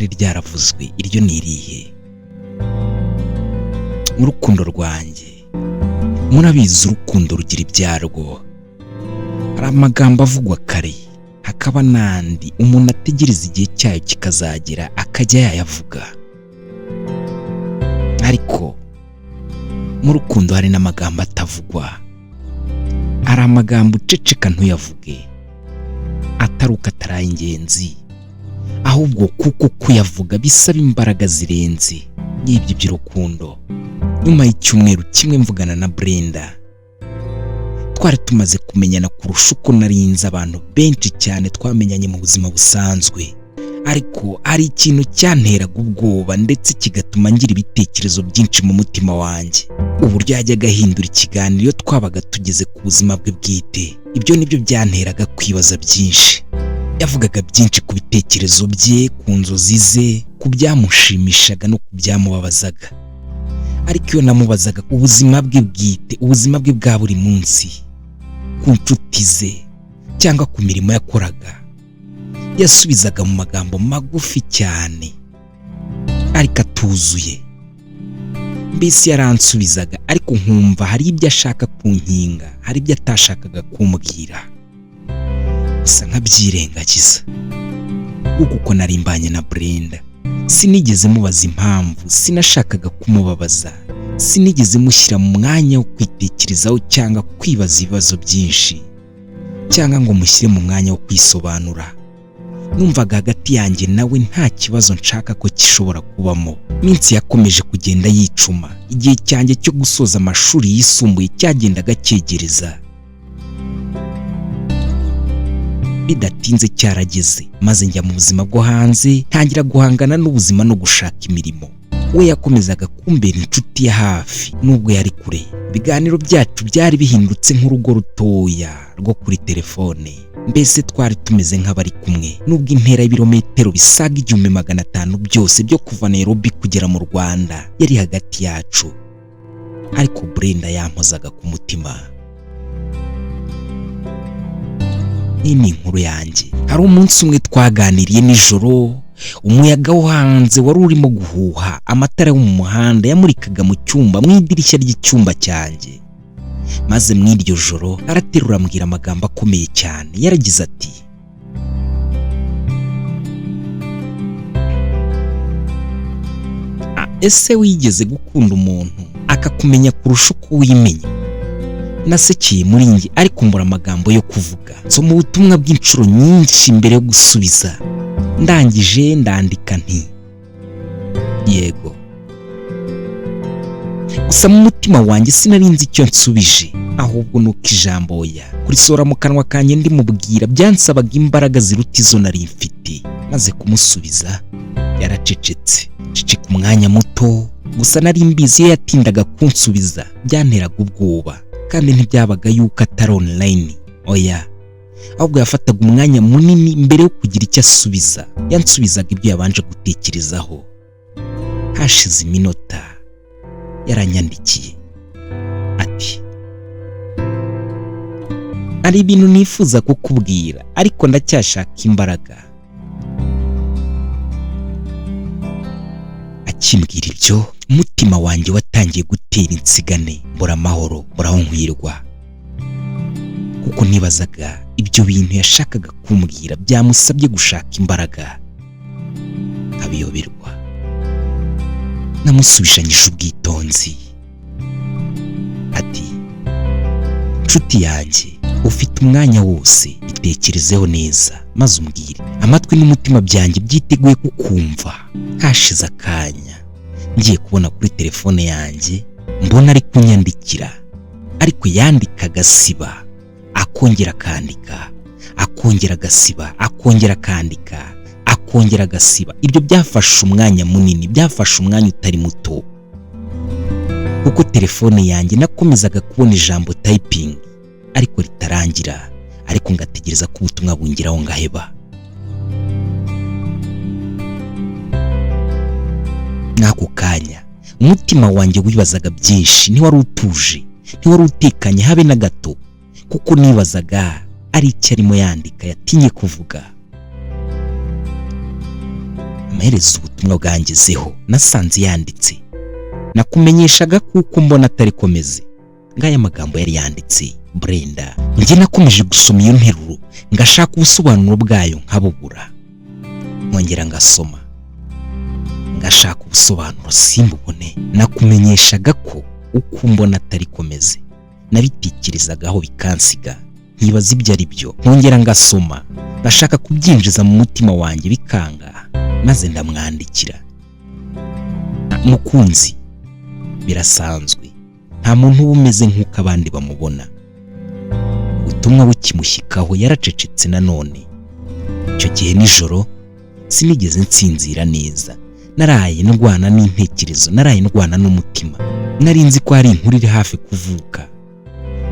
Ryaravuzwe, iryo ni irihe? Urukundo rwanjye, murabizi, urukundo rugira ibyarwo. Hari amagambo avugwa kare, hakaba n'andi umuntu ategereza igihe cyayo kikazagera akajya yayavuga. Ariko mu rukundo hari n'amagambo atavugwa. Hari amagambo uceceka ntuyavuge, atari uko atari ingenzi, ahubwo kuko kuyavuga bisaba imbaraga zirenze y'ibyo by'urukundo. Nyuma y'icyumweru kimwe mvugana na Brenda, twari tumaze kumenyana kurusha uko narinze abantu benshi cyane twamenyanye mu buzima busanzwe. Ariko hari ikintu cyanteraga ubwoba ndetse kigatuma ngira ibitekerezo byinshi mu mutima wanjye: uburyo yajyaga ahindura ikiganiro iyo twabaga tugeze ku buzima bwe bwite. Ibyo nibyo byanteraga kwibaza byinshi. Yavugaga byinshi ku bitekerezo bye, ku nzozi ze, ku byamushimishaga no ku byamubabazaga. Ariko iyo namubazaga ubuzima bwe bwite, ubuzima bwe bwa buri munsi, ku nshuti ze cyangwa ku mirimo yakoraga, yasubizaga mu magambo magufi cyane ariko atuzuye. Mbese yaransubizaga, ariko nkumva hari ibyo ashaka kunkinga, hari ibyo atashakaga kumbwira, gusa nkabyirengagiza kuko nari mbanye na Brenda. Sinigeze mubaza impamvu, sinashakaga kumubabaza, sinigeze mushyira mu mwanya wo kwitekerezaho cyangwa kwibaza ibibazo byinshi, cyangwa ngo mushyire mu mwanya wo kwisobanura. Numvaga hagati yanjye nawe nta kibazo nshaka ko gishobora kubamo. Iminsi yakomeje kugenda yicuma, igihe cyanjye cyo gusoza amashuri yisumbuye cyagendaga cyegereza. Bidatinze cyarageze, maze njya mu buzima bwo hanze, ntangira guhangana n'ubuzima no gushaka imirimo. We yakomezaga kumbera inshuti ya hafi nubwo yari kure. Ibiganiro byacu byari bihindutse nk'urugo rutoya rwo kuri telefone, mbese twari tumeze nk'abari kumwe, nubwo intera y'ibirometero bisaga 1500 byose byo kuva Nairobi kugera mu Rwanda yari hagati yacu. Ariko Brenda yampozaga ku mutima. Iyi ni inkuru yanjye. Hari umunsi umwe twaganiriye nijoro, umuyaga wo hanze wari urimo guhuha, amatara yo mu muhanda yamurikaga mu cyumba, mu idirishya ry'icyumba cyanjye. Maze mu iryo joro araterura ambwira amagambo akomeye cyane. Yaragize ati: "Ese wigeze gukunda umuntu akakumenya kurusha uko wimenya?" Nasekeye muri njye, ariko mbura amagambo yo kuvuga. Nsoma ubutumwa bw'inshuro nyinshi mbere yo gusubiza. Ndangije ndandika nti: "Yego." Gusa mu mutima wanjye sinari nzi icyo nsubije, ahubwo nuko ijambo oya kurisohora mu kanwa kanjye ndimubwira byansabaga imbaraga ziruta izo nari mfite. Maze kumusubiza yaracecetse, ceceka umwanya muto. Gusa nari mbizi, iyo yatindaga kunsubiza byanteraga ubwoba, kandi ntibyabaga yuko atari online, oya, ahubwo yafataga umwanya munini mbere yo kugira icyo asubiza. Yansubizaga ibyo yabanje gutekerezaho. Hashize iminota yaranyandikiye ati: "Hari ibintu nifuza kukubwira, ariko ndacyashaka imbaraga." Akimbwira ibyo, umutima wanjye watangiye gutera insigane, mbura amahoro, mbura aho nkwirwa, kuko nibazaga ibyo bintu yashakaga kumbwira byamusabye gushaka imbaraga, nkabiyoberwa. Namusubishanyije ubwitonzi ati: "Nshuti yanjye, ufite umwanya wose, bitekerezeho neza maze umbwire. Amatwi n'umutima byanjye byiteguye kukumva." Hashize akanya ngiye kubona kuri telefone yanjye, mbona ari kunyandikira, ariko yandika agasiba, akongera akandika, akongera agasiba, akongera akandika, akongera agasiba. Ibyo byafashe umwanya munini, byafashe umwanya utari muto, kuko telefone yanjye nakomezaga kubona ijambo typing ariko ritarangira, ariko ngategereza ko ubutumwa bungeraho ngaheba. Mw'ako kanya umutima wanjye wibazaga byinshi, ntiwari utuje, ntiwari utekanye habe na gato, kuko nibazaga ari icyo arimo yandika yatinye kuvuga. Amaherezo ubutumwa bwangezeho. Nasanze yanditse: "Nakumenyeshaga kuko mbona atari komeze." Ngaya magambo yari yanditse Brenda. Njye nakomeje gusoma iyo nteruro, ngashaka ubusobanuro bwayo nkabubura, nkongera ngasoma, ngashaka ubusobanuro simbubone. Nakumenyeshaga ko uko mbona atari komeze. Nabitekerezagaho bikansiga, nkibaza ibyo ari byo, nkongera ngasoma, ngashaka kubyinjiza mu mutima wanjye bikanga, maze ndamwandikira: "Mukunzi, birasanzwe, nta muntu uba umeze nk'uko abandi bamubona." Ubutumwa bukimushyikaho yaracecetse nanone. Icyo gihe nijoro sinigeze nsinzira neza. Naraye ndwana n'intekerezo, naraye ndwana n'umutima. Nari nzi ko hari inkuru iri hafi kuvuka,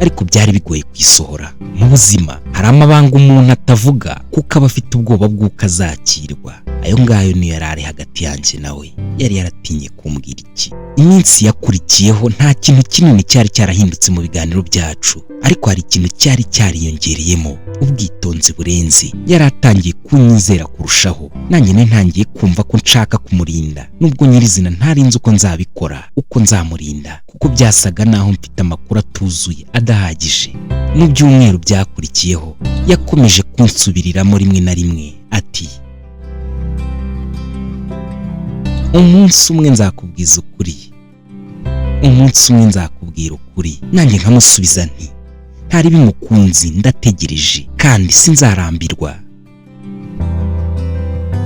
ariko byari bigoye kuyisohora. Mu buzima hari amabanga umuntu atavuga kuko aba afite ubwoba bw'uko azakirwa. Ayo ngayo niyo yari ari hagati yanjye nawe. Yari yaratinye kumbwira iki? Iminsi yakurikiyeho nta kintu kinini cyari cyarahindutse mu biganiro byacu, ariko hari ikintu cyari cyariyongereyemo: ubwitonzi burenze. Yari atangiye kunyizera kurushaho, nanjye nari ntangiye kumva ko nshaka kumurinda, nubwo nyirizina ntari nzi uko nzabikora, uko nzamurinda, kuko byasaga naho mfite amakuru atuzuye, adahagije. Mu byumweru byakurikiyeho yakomeje kunsubiriramo rimwe na rimwe ati: "Umunsi umwe nzakubwiza ukuri, umunsi umwe nzakubwira ukuri." Nanjye nkamusubiza nti: "Ntari bimukunzi, ndategereje kandi sinzarambirwa,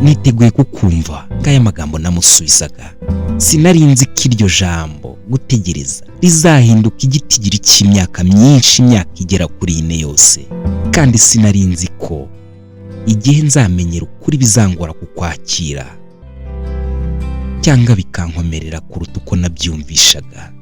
niteguye kukumva." Ngaya magambo namusubizaga. Sinari nzi ko iryo jambo gutegereza rizahinduka igitigiri cy'imyaka myinshi, imyaka igera kuri 4 yose. Kandi sinari nzi ko igihe nzamenyera ukuri bizangora kukwakira, cyangwa bikankomerera kuruta uko nabyumvishaga.